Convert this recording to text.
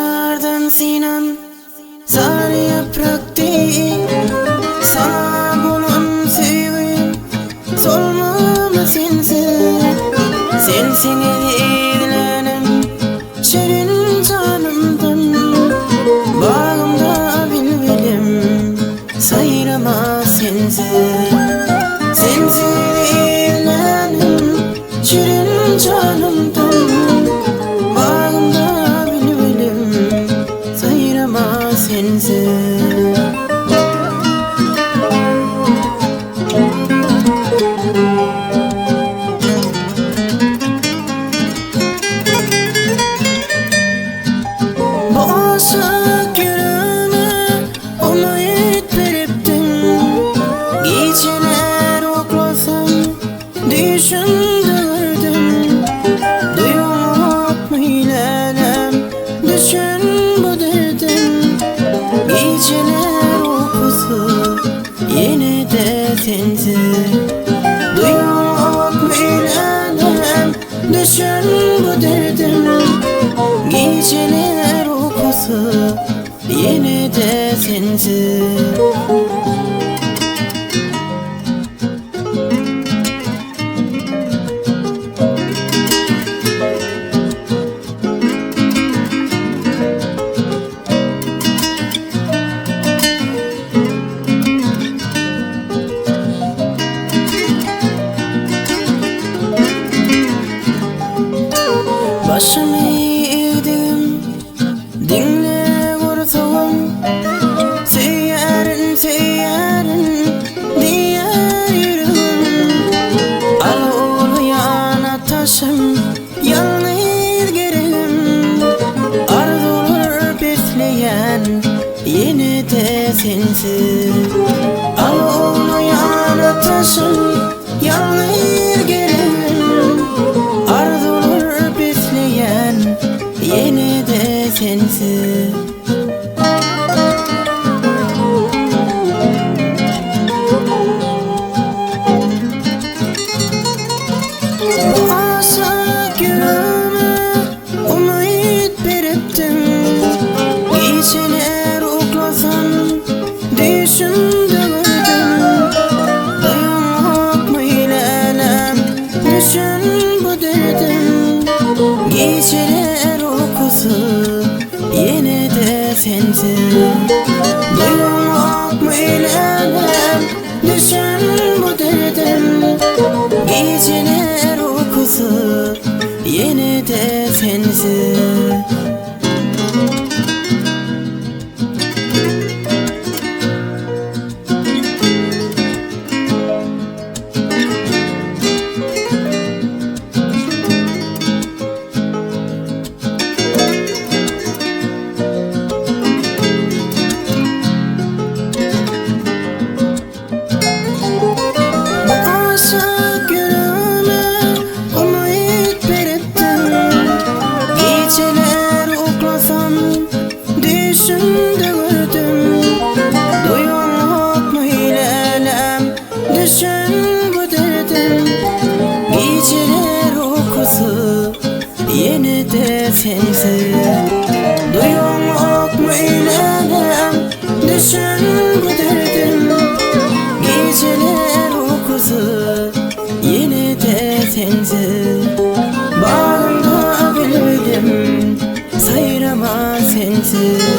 Bahardan synan sary ýaprak deý, Saňa bolan söýgim solmamy sensiz? Sensiň ezizlänim şirin janymdan, Bagymda bilbilim saýramaz sensiz. Sensiň ezizlänim Şirin janymdan, Bagymda bilbilim saýramaz sensiz. Bu aşyk ýüregime umyt beripdiň, Gijeler uklasam Düýşümde gördüm, duýamokmy läläm, Düşen bu derdim, gijeler ukusy ýene-de sensiz. Duýamokmy läläm, düşen bu derdim, Gijeler ukusy ýene-de sensiz. Başymy egdim, diňle gursagym, Söýýärin, söýýärin diýýär ýüregim. Al ulaýan ataşym, ýalňyz geregim, Arzuwlar besleýän ýene-de sensiz. Al ulaýan ataşym, ýalňyz geregim, Arzuwlar besleýän ýene-de sensiz. Bu aşyk ýüregime umyt beripdiň, Gijeler uklasam düýşümde gördüm. Duýaňokmy läläm düşen bu derdim, Gijeler ukusy Ýene-de sensiz Duýaňokmy läläm Düşen bu derdim Gijeler ukusy Ýene-de sensiz. Bu aşyk ýüregime umyt beripdiň, Gijeler uklasam düýşümde gördüm. Duýaňokmy läläm düşen bu derdim, Gijeler ukusy Ýene-de sensiz Duýaňokmy läläm Düşen bu derdim Gijeler ukusy Ýene-de sensiz Bagymda bilbilim Saýramaz sensiz.